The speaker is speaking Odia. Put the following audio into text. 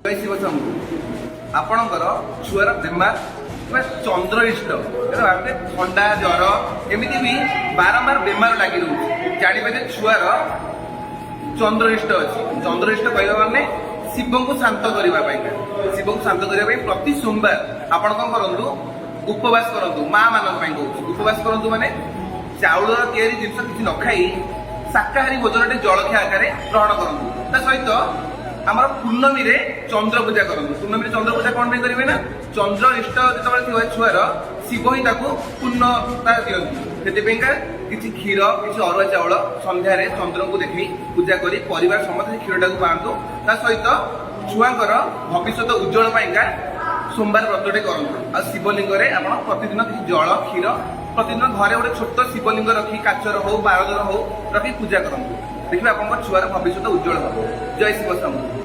ଜୟ ଶିବ ଶମ୍ଭୁ। ଆପଣଙ୍କର ଛୁଆର ବେମାର କିମ୍ବା ଚନ୍ଦ୍ର ଇଷ୍ଟ ଭାବିଲେ, ଥଣ୍ଡା, ଜ୍ୱର, ଏମିତି ବି ବାରମ୍ବାର ବେମାର ଲାଗି ରହୁଛି, ଜାଣିବେ ଯେ ଛୁଆର ଚନ୍ଦ୍ରଇଷ୍ଟ ଅଛି। ଚନ୍ଦ୍ରଇଷ୍ଟ କହିବା ମାନେ ଶିବଙ୍କୁ ଶାନ୍ତ କରିବା ପାଇଁକା। ଶିବଙ୍କୁ ଶାନ୍ତ କରିବା ପାଇଁ ପ୍ରତି ସୋମବାର ଆପଣ କଣ କରନ୍ତୁ? ଉପବାସ କରନ୍ତୁ। ମା ମାନଙ୍କ ପାଇଁ କହୁଛି, ଉପବାସ କରନ୍ତୁ ମାନେ ଚାଉଳର ତିଆରି ଜିନିଷ କିଛି ନ ଖାଇ ଶାକାହାରୀ ଭୋଜନଟେ ଜଳଖିଆ ଆକାରରେ ଗ୍ରହଣ କରନ୍ତୁ। ତା ସହିତ ଆମର ପୂର୍ଣ୍ଣମୀରେ ଚନ୍ଦ୍ର ପୂଜା କରନ୍ତୁ। ପୂର୍ଣ୍ଣମୀରେ ଚନ୍ଦ୍ର ପୂଜା କଣ ପାଇଁ କରିବେ ନା, ଚନ୍ଦ୍ର ଇଷ୍ଟ ଯେତେବେଳେ ଥିବ ଛୁଆର, ଶିବ ହିଁ ତାକୁ ପୂର୍ଣ୍ଣତା ଦିଅନ୍ତି। ସେଥିପାଇଁକା କିଛି କ୍ଷୀର, କିଛି ଅରୁଆ ଚାଉଳ ସନ୍ଧ୍ୟାରେ ଚନ୍ଦ୍ରଙ୍କୁ ଦେଖି ପୂଜା କରି ପରିବାର ସମସ୍ତେ ସେ କ୍ଷୀରଟାକୁ ପାଆନ୍ତୁ। ତା ସହିତ ଛୁଆଙ୍କର ଭବିଷ୍ୟତ ଉଜ୍ଜଳ ପାଇଁକା ସୋମବାର ବ୍ରତଟେ କରନ୍ତୁ। ଆଉ ଶିବଲିଙ୍ଗରେ ଆପଣ ପ୍ରତିଦିନ କିଛି ଜଳ, କ୍ଷୀର, ପ୍ରତିଦିନ ଘରେ ଗୋଟେ ଛୋଟ ଶିବଲିଙ୍ଗ ରଖି, କାଚର ହଉ, ପାରଦର ହଉ, ରଖି ପୂଜା କରନ୍ତୁ। ଦେଖିବେ ଆପଣଙ୍କ ଛୁଆର ଭବିଷ୍ୟତ ଉଜ୍ଜଳ ହବ। ଜୟ ଶିବ ଶମ୍ଭୁ।